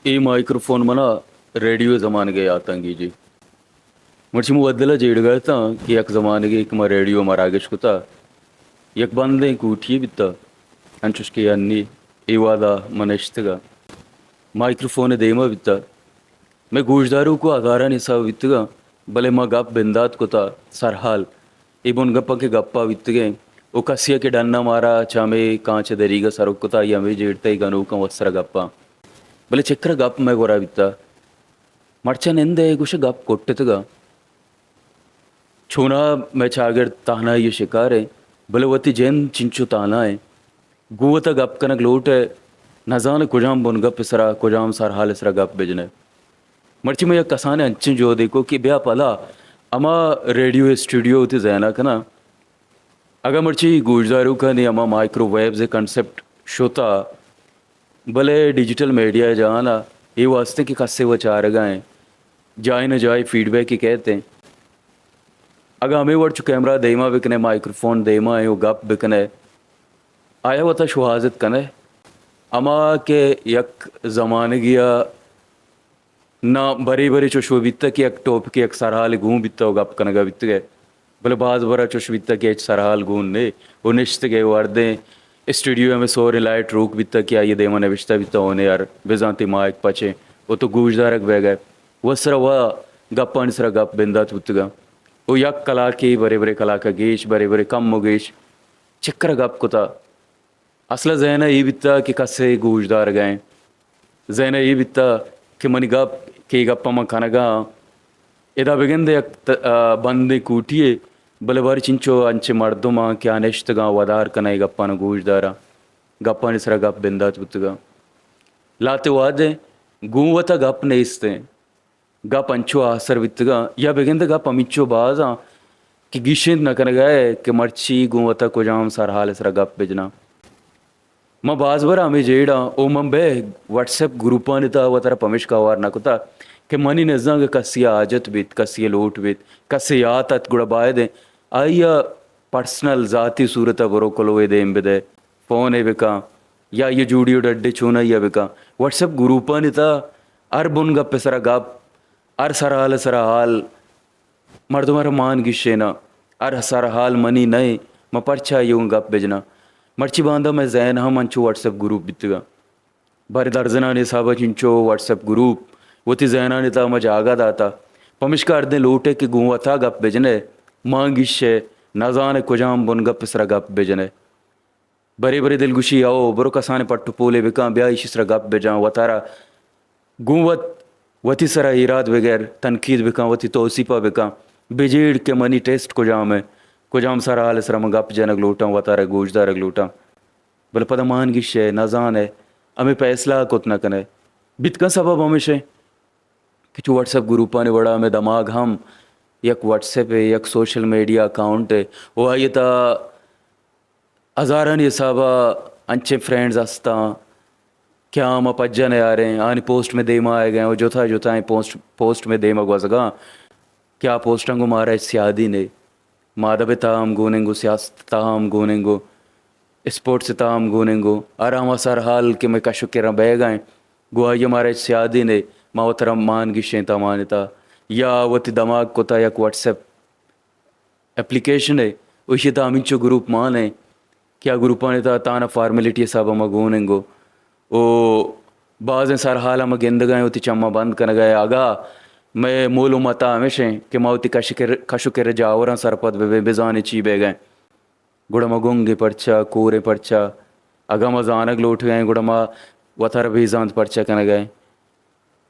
اے مائیکروفون منا ریڈیو زمانگے یاتاں گیجی۔ مرچی مو ودلا جیڑگا اتاں کہ یک زمانگے کہ ما ریڈیو مراگش کتا، یک بندیں کوٹی بیتا، انچوش کہ انی اے وہدا من نشتگا، مائیکروفون دیما بیتا۔ مئے گوشداروک و ہزارانی حساب بیتگاں، بلے ما گپ بندات کتا سرحال۔ اے بنگپاں کہ گپا بیتگیں، و کسیا کہ ڈنا مارا چہ ہمے کانچ دریگا سرک کتا، آئی ہمے جیڑتئی گنوکاں وسرا گپاں۔ بلے چکرا گپ مئے گورا بیتا۔ مرچاں نندئے گوشئے گپ کٹتگا۔ چونا مئے چاگرد تہنائی شکاریں، بلے وتی جند چنچو تہنائیں۔ گوں وتا گپ کنگ لوٹئے، نزانئے کجام بنگپ سرا، کجام سرحال سرا گپ بجنئے۔ مرچی من یک کسانیں انچیں جہدے کو کہ بیا پدا ہما ریڈیو اسٹوڈیو وتی ذہنا کناں۔ اگاں مرچی گوشداروکانی ہما مائیکرو ویوز کانسپٹ شتا، بلے ڈیجیٹل میڈیا جہانا اے واسطے کہ کسے و چارگا ایں، جاہے نہ جاہے فیڈ بیک کئیت ایں۔ اگاں ہمے وڑ چو کیمرہ دیما بکنئے، مائیکروفون دیما ایں و گپ بکنئے، آیا وتا شوہازت کنئے؟ ہما کہ یک زمانگیا نا برے برے چوش و بیتہ کہ یک ٹاپکے یک سرحالے گون بیتہ و گپ کنگا بیتگئے، بلے باز برا چوش بیتہ کہ ہچ سرحال گون نے و نشتگئے و ہردیں اسٹوڈیو ہمے سوریں لائٹ روک بیتہ کہ آئی دیما نبشتہ بیتہ، اون ایئر، بزاں تئی مائک پچیں و تو گوشدارگ بیگئے۔ و سرا و گپانی سرا گپ بندات بوتگاں و یک کلاکے برے برے کلاکا گیش، برے برے کم و گیش چکرا گپ کتا۔ اصل ء ذہن ء اے بیتہ کہ کسے گوشدارگ ء انت۔ ذہن ء اے بیتہ کہ منی گپ، کہ اے گپ ء من کنگ ء آں۔ ادا بگندئے یک ت-، آ، بندیں کوٹی یے، بلے باریں چنچو انچیں مردم آں کہ آ نشتگ آں، ودار کناں، اے گپاں گوشداراں، گپانی سرا گپ بندات بوتگ آں۔ لہتے وہد انت گوں وتا گپ نیست انت۔ گپ انچو آسر بیتگاں یا بگندئے گپ ہمینچو باز آں کہ گیشینت نہ کنگا ئے کہ مرچی گوں وتا کجام سرحال ء سرا گپ بجناں۔ من باز برا ہمے جیڑ آں او من بہ وٹس ایپ گروپانی تہا وتارا پمیشکا ہوار نہ کتا کہ منی نزاں اگہ کسی ء حاجت بیت، کسی ء لوٹ بیت، کسے یات ات گڑا باید انت آئی ء پرسنل ذاتی صورت ء برو کلوہے دیم بدئے، فون ء بکن یا آئی ء جوڑی و ڈڈے چونائی ء بکن۔ وٹس ایپ گروپانی تہا ہر بن گپ ء سرا گپ، ہر سرحال ء سرا حال، مردم ء را مان گیشیناں، ہر سرحال منی نہ انت، من پرچا آئی ء گوں گپ بجناں؟ مرچی باندا مئے ذہن ہم انچو وٹس ایپ گروپ بیتگاں۔ باریں درزنانی حساب ء چنچو وٹس ایپ گروپ وتی ذہنانی تہا ما جاگہ داتا۔ پمشکا ہردیں لوٹے کہ گوں وتا گپ بجنئے، مان گیشئے، نزانئے کجام بن گپ ء سرا گپ بجنئے۔ برے برے دلگوشی، او برو کسانیں پٹ و پولے بکن، بیا ایشی سرا گپ بجن، وتارا گوں وت وتی سرا ایراد بگر تنقید بکن، وتی توسیپا بکن، بجیڑ کہ منی ٹیسٹ کجام ء، کجام سرحال ء سرا من گپ جنگ لوٹاں، وتارا گوشدارگ لوٹاں۔ بلے پدا مان گیشئے، نزانئے، ہمے پیسلہ ء کت نہ کنئے۔ بیت کن سبب ہمیش انت کہ چو وٹس ایپ گروپانی وڑا ہمے دماغ ہم یک وٹس ایپ ء، یک سوشل میڈیا اکاؤنٹ ء، و آئی ء تہا ہزارانی حساب ء انچیں فرینڈز ہستاں کہ آ ما پجا نیاریں، آنی پوسٹ مئے دیما آیگ ء و جتا جتائیں پوسٹ، پوسٹ مئے دیما گوزگاں کہ آ پوسٹاں گوں مارا ہچ سیادی نے۔ ما ادب ء تہا ہم گون انگو، سیاست ء تہا ہم گون انگو، اسپورٹس ء تہا ہم گون انگو، ہر ہما سرحال کہ مئے کش و کرا بیگا انت، گوں آئی ء مارا ہچ سیادی نے، ما وترا مان گیشیں تاں مان اتاں یا وتی دماغ کتا یک وٹس ایپ اپلیکیشن ء، و ایشی تہا ہمینچو گروپ مان انت کہ آ گروپانی تہا تانا فارمیلٹی حساب ء ما گون انگو و بازیں سرحال ء ما گندگا ایں وتی چماں بند کنگا ایں۔ اگاں مئے مول و متا ہمیش انت کہ ما وتی کش کر، کش و کر جاوراں سرپد بہ بیں، بزانیں چی بیگا انت، گڑا ما گنگیں پرچا، کوریں پرچا؟ اگاں ما زانگ لوٹگا ایں گڑا ما وتارا بے زانت پرچا کنگا ایں؟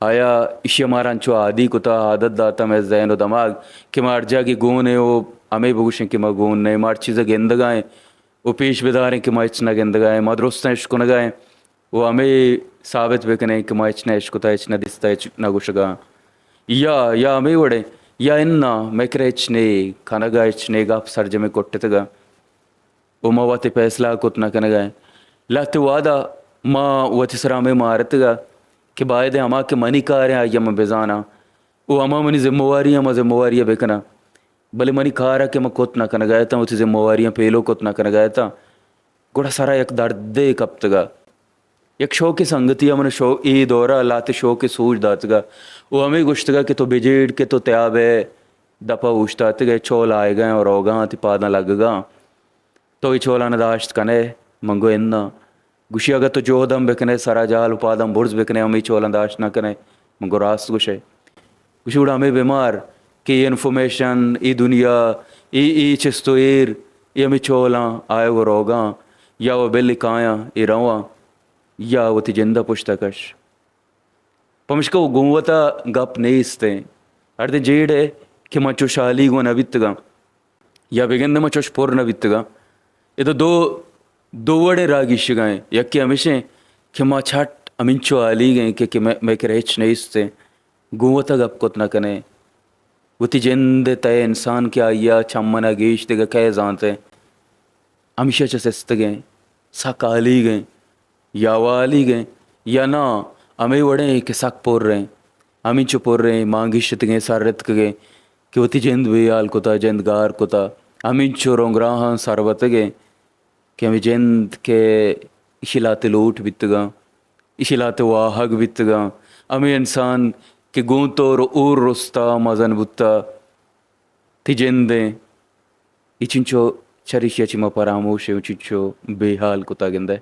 آیا ایشی ء مارا انچو عادی کتا، عادت داتا مئے ذہن و دماغ کہ ما ہر جاگے گون ایں و ہمے بگوشیں کہ ما گون نہ ایں، ما ہر چیز ء گندگا ایں و پیش بداریں کہ ما ہچ نہ گندگا ایں، ما درستاں اشکنگا ایں و ہمے ثابت بکنیں کہ ما ہچ نہ اشکتا، ہچ نہ دیستا، ہچ نہ گوشگا آں۔ یا، یا ہمے وڑیں، یا اناں مئے کرا ہچ نے، کنگا ہچ نے، گپ سرجمیں کٹتگا۔ و ما وت ء پیسلہ ء کت نہ کنگ ء ایں۔ لہتے وہد ء ما وتی سرا ہمے مارتگ ء کہ باید ء ہما کہ منی کار ء آئی ء من بزاناں و ہما منی ذمہ واری ء ما ذمہ واری ء بکناں۔ بلے منی کار ء کہ من کت نہ کنگ ء اتاں، وتی ذمہ واریاں پیلو کت نہ کنگ ء اتاں، گڑا سرا یک دردے کپتگ ء۔ یک شوکیں سنگتی ءَ من شو-، اے دور ءَ لہتے شوکیں سوج داتگ ءُ ہمے گوشتگ کہ تو بجیڑ کہ تو تیاب ءِ دپ ءَ اوشتاتگ ئے، چول آیگ ءَ اَنت ءُ روگ ءَ اَنت، تئی پاداں لگگ ءَ اَنت، تو اے چولاں داشت کن ئے؟ من گو اناں۔ گوشی اگاں تو جہد ہم بکن ئے، سر ءَ جہل ءُ پاداں برز بکن ئے، ہمے چولاں داشت نہ کن ئے؟ من گو راست گوش ئے۔ گوشی گڑا ہمے بہ مار کہ اے انفارمیشن، اے دنیا، اے، اے چست ءُ ایر، اے ہمے چولاں آیگ ءُ روگ ءَ اَنت، یا وَ بل کایاں، اے رواں، یا وتی جند ءَ پشت ءَ کش۔ پمشکا گوں وت ءَ گپ نیست اِنت۔ ہردیں جیڑ ئے کہ من چوش ہالیگ ءَ نہ بیتگ آں یا بگندے من چوش پر نہ بیتگ آں۔ ادا دو، دو وڑیں راہ گیشگ ءَ اِنت۔ یکے ہمیش اِنت کہ ما چٹ ہمینچو ہالیگ ایں کہ، کہ مئے، مئے کرا ہچ نیست اِنت، گوں وت ءَ گپ کت نہ کن ایں۔ وتی جند ءِ تہ ءَ انسان کہ آئی ءَ چہ من ءَ گیش دگہ کئے زانت اِنت؟ ہمیشی ءَ چہ سستگ ایں، سک ہالیگ ایں، یا وَ ہالیگ ایں، یا ناں ہمے وڑیں کہ سک پر ایں، ہمینچو پر ایں، مانگیشتگ ایں، سر رتکگ ایں کہ وتی جند بے ہال کتا، جند گار کتا، ہمینچو رنگراہاں سر بتگ ایں کہ ہمے جند کہ ایشی لہتے لوٹ بیتگ آں، ایشی لہتے واہگ بیتگ آں، ہمے انسان کہ گوں تو رو-، ہور رستا، مزن بوتا، تئی جند ایں، اے چنچو چریشی ءَ چہ ما پراموش ایں، چنچو بے ہال کتا گندئے۔